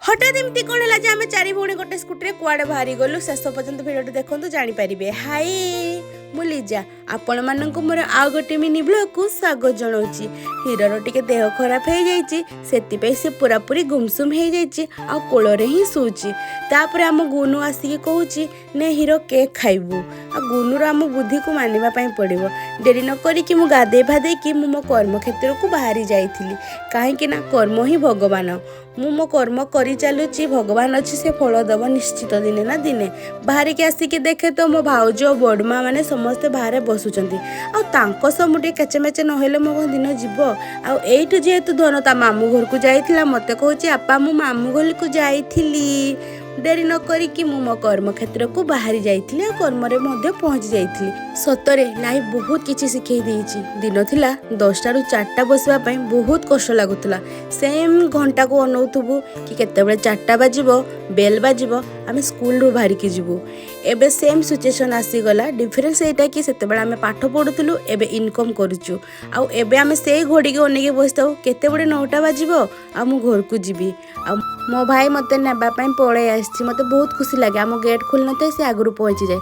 ହଠାତ୍ ଏମିତି କ'ଣ ହେଲା ଯେ ଆମେ ଚାରି ଭଉଣୀ ଗୋଟେ ସ୍କୁଟିରେ କୁଆଡ଼େ ବାହାରି ଗଲୁ? ଶେଷ ପର୍ଯ୍ୟନ୍ତ ଭିଡ଼ିଓଟି ଦେଖନ୍ତୁ, ଜାଣିପାରିବେ। ହାଇ, ମୁଁ ଲିଜା, ଆପଣମାନଙ୍କୁ ମୋର ଆଉ ଗୋଟେ ମିନି ବ୍ଲଗ୍କୁ ସ୍ୱାଗତ ଜଣାଉଛି। ହିରୋର ଟିକେ ଦେହ ଖରାପ ହେଇଯାଇଛି, ସେଥିପାଇଁ ସେ ପୁରାପୁରି ଗୁମସୁମ ହେଇଯାଇଛି ଆଉ କୋଳରେ ହିଁ ଶୋଉଛି। ତାପରେ ଆମ ଗୁନୁ ଆସିକି କହୁଛି, "ନେ ହିରୋ, କେକ୍ ଖାଇବୁ?" ଆଉ ଗୁନୁର ଆମ ବୁଦ୍ଧିକୁ ମାନିବା ପାଇଁ ପଡ଼ିବ। ଡେରି ନ କରିକି ମୁଁ ଗାଧେଇ ଫାଧେଇକି ମୁଁ ମୋ କର୍ମକ୍ଷେତ୍ରକୁ ବାହାରି ଯାଇଥିଲି, କାହିଁକି ନା କର୍ମ ହିଁ ଭଗବାନ। ମୁଁ ମୋ କର୍ମ କରି ଚାଲୁଛି, ଭଗବାନ ଅଛି, ସେ ଫଳ ଦେବ ନିଶ୍ଚିତ ଦିନେ ନା ଦିନେ। ବାହାରିକି ଆସିକି ଦେଖେ ତ ମୋ ଭାଉଜ, ବଡ଼ମା ମାନେ ସମସ୍ତେ ବାହାରେ ବସୁଛନ୍ତି। ଆଉ ତାଙ୍କ ସହ ମୁଁ ଟିକେ କେଚେମେଚେ ନହେଲେ ମୋ କ'ଣ ଦିନ ଯିବ? ଆଉ ଏଇଠୁ ଯେହେତୁ ଧନ ତା ମାମୁଁ ଘରକୁ ଯାଇଥିଲା, ମୋତେ କହୁଛି, "ଆପା, ମୁଁ ମାମୁଁ ଘରକୁ ଯାଇଥିଲି।" ଡେରି ନ କରିକି ମୁଁ ମୋ କର୍ମକ୍ଷେତ୍ରକୁ ବାହାରି ଯାଇଥିଲି ଆଉ କର୍ମରେ ମଧ୍ୟ ପହଞ୍ଚି ଯାଇଥିଲି। ସତରେ ଲାଇଫ୍ ବହୁତ କିଛି ଶିଖେଇ ଦେଇଛି। ଦିନ ଥିଲା, 10ଟାରୁ 4ଟା ବସିବା ପାଇଁ ବହୁତ କଷ୍ଟ ଲାଗୁଥିଲା। ସେମ୍ ଘଣ୍ଟାକୁ ଅନଉଥିବୁ କି କେତେବେଳେ 4ଟା ବାଜିବ, ବେଲ୍ ବାଜିବ, ଆମେ ସ୍କୁଲରୁ ବାହାରିକି ଯିବୁ। ଏବେ ସେମ୍ ସିଚୁଏସନ୍ ଆସିଗଲା। ଡିଫରେନ୍ସ ଏଇଟା କି ସେତେବେଳେ ଆମେ ପାଠ ପଢ଼ୁଥିଲୁ, ଏବେ ଇନକମ୍ କରୁଛୁ। ଆଉ ଏବେ ଆମେ ସେଇ ଘଡ଼ିକି ଅନେଇକି ବସିଥାଉ, କେତେବେଳେ 9ଟା ବାଜିବ ଆଉ ମୁଁ ଘରକୁ ଯିବି। ଆଉ ମୋ ଭାଇ ମୋତେ ନେବା ପାଇଁ ପଳେଇ ଆସିଛି। ମୋତେ ବହୁତ ଖୁସି ଲାଗେ। ଆମ ଗେଟ୍ ଖୋଲି ନଥାଏ, ସେ ଆଗରୁ ପହଞ୍ଚିଯାଏ।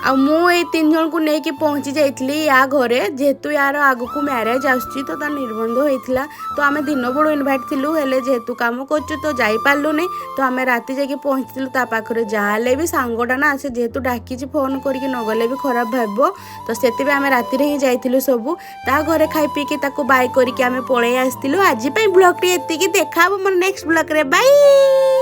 ଆଉ ମୁଁ ଏଇ ତିନି ଜଣଙ୍କୁ ନେଇକି ପହଞ୍ଚି ଯାଇଥିଲି ୟା ଘରେ। ଯେହେତୁ ୟାର ଆଗକୁ ମ୍ୟାରେଜ୍ ଆସୁଛି, ତ ତା ନିର୍ବନ୍ଧ ହେଇଥିଲା, ତ ଆମେ ଦିନ ବେଳୁ ଇନଭାଇଟ୍ ଥିଲୁ। ହେଲେ ଯେହେତୁ କାମ କରୁଛୁ, ତ ଯାଇପାରିଲୁନି। ତ ଆମେ ରାତି ଯାଇକି ପହଞ୍ଚିଥିଲୁ ତା ପାଖରେ। ଯାହା ହେଲେ ବି ସାଙ୍ଗଟା ନା, ସେ ଯେହେତୁ ଡାକିଛି ଫୋନ୍ କରିକି, ନଗଲେ ବି ଖରାପ ଭାବିବ। ତ ସେଥିପାଇଁ ଆମେ ରାତିରେ ହିଁ ଯାଇଥିଲୁ ସବୁ। ତା ଘରେ ଖାଇ ପିଇକି ତାକୁ ବାଇ କରିକି ଆମେ ପଳେଇ ଆସିଥିଲୁ। ଆଜି ପାଇଁ ବ୍ଲଗ୍ଟି ଏତିକି। ଦେଖା ହବ ମୋର ନେକ୍ସଟ ବ୍ଲଗ୍ରେ। ବାଇ।